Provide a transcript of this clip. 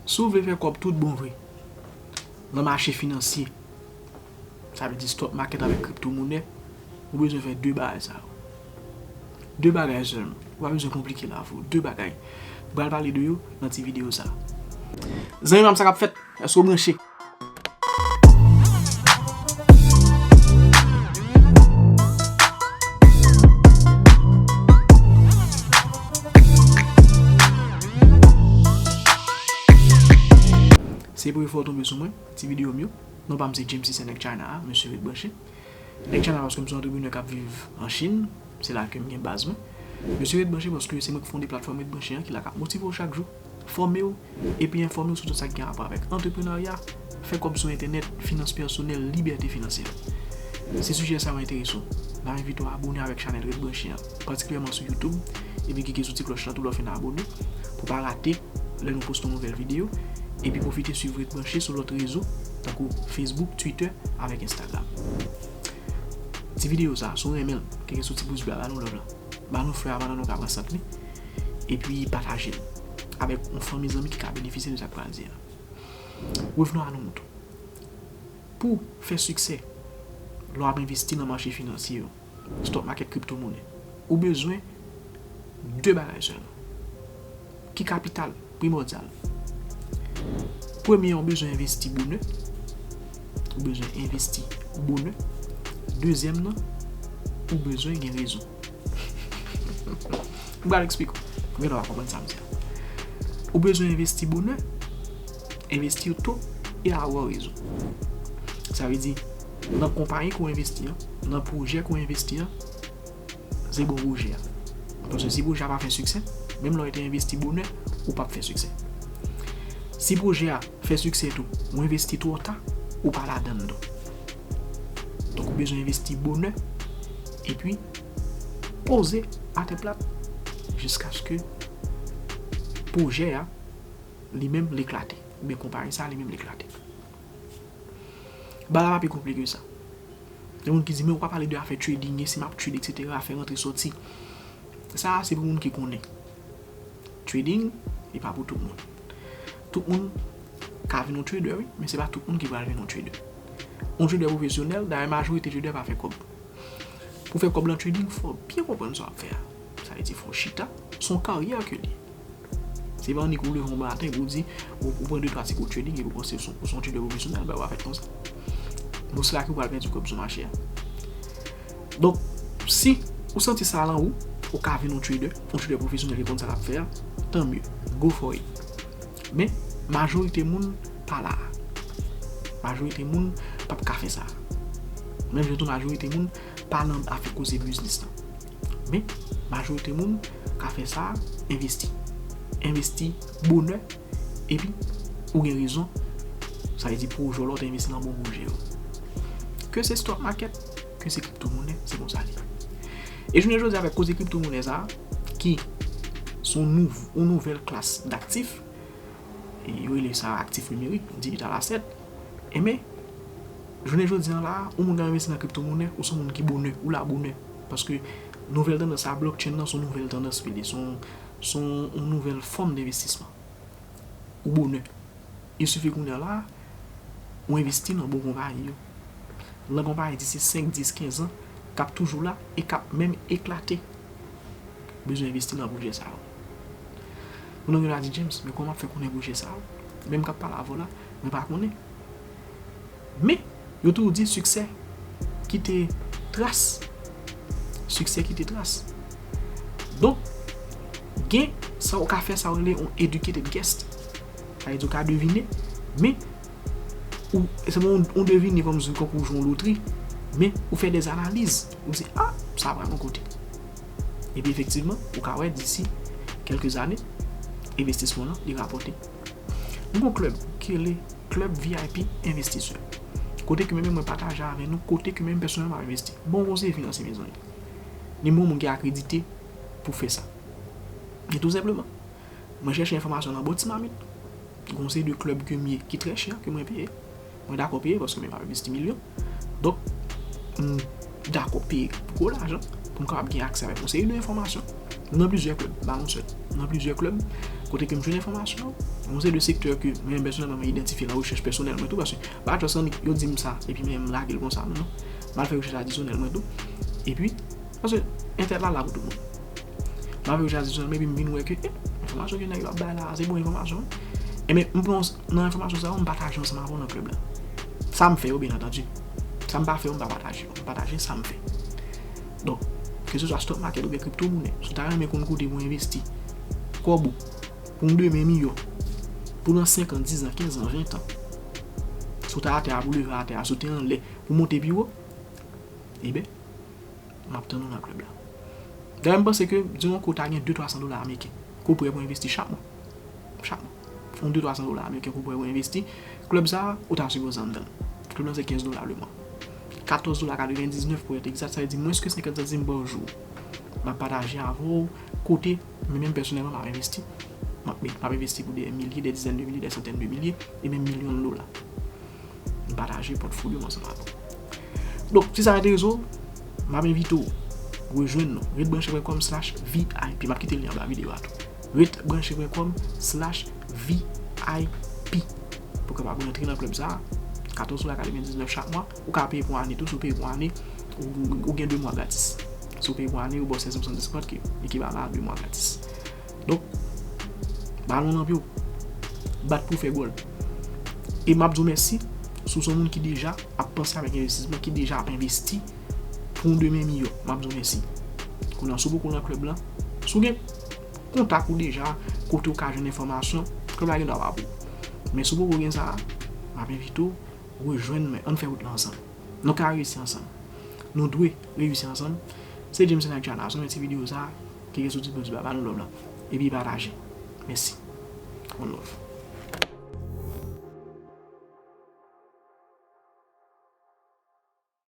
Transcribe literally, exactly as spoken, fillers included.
Si w vle fè kòb tout bon vre nan mache finansye, sa vle di stock market avèk kripto monè, ou bezwen fè de bagay sa yo. De bagay sèlman. Ou pa bezwen konplike lavi w. De bagay. M pral pale de yo nan ti videyo sa. Zanmi pa m, sa k ap fèt? Èske w branche? Se premye fwa w tonbe sou mwen, ti videyo m yo. Non pa m se James, se nèg China a, mesye ret branche. Nèg China paske m se yon antreprenè k ap viv an Chin, se la ke m gen baz mwen. Mesye ret branche paske se mwen k fonde platfòm Ret Branche an ki la k ap motive w chak jou, fòme w, epi enfòme w sou tout sa ki gen rapò avèk antreprenarya, fè kòb sou entènèt, finans pèsonèl, libète finansyè. Si sijè sa yo enterese w, n ap envite w abone avèk chanèl Ret Branche an, patikilyèman sou YouTube, epi klike sou ti klòch la tou lè w fin abone, pou w pa rate lè nou poste yon nouvèl videyo, epi pwofite swiv Ret Branche sou lòt rezo, tankou Facebook, Twitter, avèk Instagram. Ti videyo sa, si w renmen l, klike sou ti pous ble a, ba nou love la. Ba nou fè a pandan nou ka pran sant li. Epi pataje l avèk yon fanmi zanmi ki ka benefisye de sa k pral di a. Revenons à nos moutons. Pou fè siksè, lè w ap envesti nan mache finansye yo, stock market, kripto monè, ou bezwen de bagay sèlman. Ki kapital primòdyal? Premye, ou bezwen envesti bonè. Ou bezwen envesti bonè. Dezyèm nan, ou bezwen gen rezon. M pral eksplike w. Ou genlè w a konprann sa m di a. Ou bezwen envesti bonè, envesti to e avwa rezon. Sa vle di, nan konpayi ke w envesti an, nan pwojè ke w envesti an, se bon pwojè a. Paske si pwojè a pa fè siksè, menm lè w te envesti bonè, ou p ap fè siksè. Si pwojè a fè siksè tou, ou envesti twò ta, ou pa ladann tou. Donk, ou bezwen envesti bonè, epi poze atè plat, jiskaske pwojè a, li menm, l eklate. Oubyen konpayi sa, li menm, l eklate. Bagay la pa pi konplike ke sa. Gen moun ki di, "Men ou pa pale de afè trading, si m ap trade, et cetera, afè rantre sòti." Sa a, se pou moun ki konnen. Trading, li pa pou tout moun. Tout moun ka vin yon trader, wi, men se pa tout moun ki pral vin yon trader. Yon trader pwofesyonèl, dayè, majorite trader pa fè kòb. Pou fè kòb nan trading, fò w byen konprann sa w ap fè a. Sa vle di, fò w chita, se yon karyè ke li ye. Se pa annik ou leve yon maten epi w di, ou, ou pran de twa ti kou trading epi w panse w se yon, ou se yon trader pwofesyonèl, bagay yo pa fèt konsa. Nan sila ke w pral pèdi kòb sou mache a. Donk, si ou santi sa lan ou, ou ka vin yon trader, yon trader pwofesyonèl ki konn sa l ap fè a, tan mye, go for it. Men, majorite moun pa la a. Majorite moun p ap ka fè sa. Menm jan tou majorite moun pa nan afè koze biznis lan. Men, majorite moun ka fè sa, envesti. Envesti bonè, epi ou gen rezon, sa vle di pwojè w la, ou te envesti nan bon pwojè yo. Ke se stock market, ke se kripto monè, se konsa li ye. E jounen jodi a, avèk koze kripto monè sa a, ki se yon nouv-, yon nouvèl klas daktif, e yo rele sa aktif nimerik, digital asset, enben, jounen jodi a la, yon moun k ap envesti nan kripto monè, ou se yon moun ki bonè, ou la bonè. Paske nouvèl tandans sa, blockchain nan, se yon nouvèl tandans, li ye, se yon, se yon nouvèl fòm denvestisman. Ou bonè. Il suffit kounye a la, ou envesti nan bon konpayi yo. Nan konpayi disi senk, dis, kenz an, k ap toujou la e k ap menm eklate. Bezwen envesti nan pwojè sa yo. Moun nan gen dwa di, "James, men kòman m ap fè konnen pwojè sa yo? Menm k ap pale avè w la, mwen pa konnen." Men, yo toujou di, "Siksè kite tras." Siksè kite tras. Donk, gen sa ou ka fè, sa yo rele yon educated guess. Sa vle di ou ka devine, men ou, se pa yon, yon devine kòmsi tankou w jwe yon lotri, men ou fè dè analiz. Ou di, "A, sa pral yon kote." Epi efektivman, ou ka wè disi kèlke zane, envestisman lan, li rapòte. Nou gen yon klèb ki rele Klèb V I P Envestisè. Kote ke menm mwen pataje avè nou, kote ke menm pèsonèlman m ap envesti. Bon konseye finansye, mezanmi. Ni bon moun ki akredite pou fè sa. E tou senpleman, mwen chèche enfòmasyon nan bò ti mamit. Gen yon seri de klèb ke m ye ki trè chè, ke mwen peye. Mwen dakò peye paske mwen pa envesti milyon. Donk, m dakò peye gwo lajan pou m kapab gen aksè avèk yon seri de enfòmasyon nan plizyè klèb, pa yon sèl, nan plizyè klèb, Kote ke m jwenn enfòmasyon yo, yon seri de sektè ke mwen menm pèsonèlman mwen idantifye nan rechèch pèsonèl mwen tou, paske m pa just annik yo di m sa epi mwen menm m lage l konsa, non, non. M al fè rechèch adisyonèl mwen tou. Epi, paske entènèt la la pou tout moun. M al fè rechèch adisyonèl mwen epi m vin wè ke, eh, enfòmasyon ke nèg yo ap bay la, se bon enfòmasyon wi. Ebyen, m pran nan enfòmasyon sa yo, m pataje ansanm avè w nan klèb la. Sa m fè yo, byen antandi. Sa m pa fè yo, m pa pataje yo. M pataje sa m fè. Donk, keseswa stock market oubyen kripto monnen, si w ta renmen konn kote pou w envesti kòb ou, pou yon demen miyò, pou nan senk an, diz an, kenz an, ven an, si w te atè a pou leve atè a, si w te anlè pou monte pi wo, ebyen, m ap tann ou nan klèb la. Dayè, m panse ke, di yon kou, w ta gen de twa san dola ameriken ke w prè pou envesti chak mwa. Chak mwa. Yon de twa san dola ameriken ke w prè pou envesti. Klèb sa a, ou ta sipoze anndan l. Klèb la se kenz dola lemwa. Katòz dola katrevendiznèf pou èt egzat, sa vle di mwens ke senkant santim pa jou. M ap pataje avè w kote mwen menm pèsonèlman m ap envesti. M ap, m ap envesti pou dè milye, dè dizèn de milye, dè santèn de milye, e menm milyon de dola. M pataje pòtfolyo m ansanm avè w. Donk, si sa enterese w, m ap envite w rejwenn nou. Ret branche pwen kòm slash V I P. M ap kite lyen anba videyo a tou. Ret branche pwen kòm slash V I P. Pou kapab rantre nan klèb sa a. Katòz dola katrevendiznèf chak mwa. Ou ka peye pou ane tou. Si w peye pou ane, ou, ou gen de mwa gratis. Si w peye pou ane, yo ba w sèz san swasanndis kòd ki ekivalan a de mwa gratis. Donk, balon nan pye w. Bat pou w fè gòl. E m ap di w mèsi si w se yon moun ki deja ap panse avèk envestisman, ki deja ap envesti pou yon demen miyò. M ap di w mèsi. Kounye a, si w poko nan klèb lan, si w gen kontak ou deja, kote w ka jwenn enfòmasyon, klèb la gendwa pa pou ou. Men si w poko gen sa a, m ap envite w rejwenn mwen. Ann fè wout la ansanm. Nou ka reyisi ansanm. Nou dwe reyisi ansanm. Se James Knight Jana. Si w renmen ti videyo sa a, klike sou ti pouz la, ba nou love lan. Epi pataje. Mèsi. One love.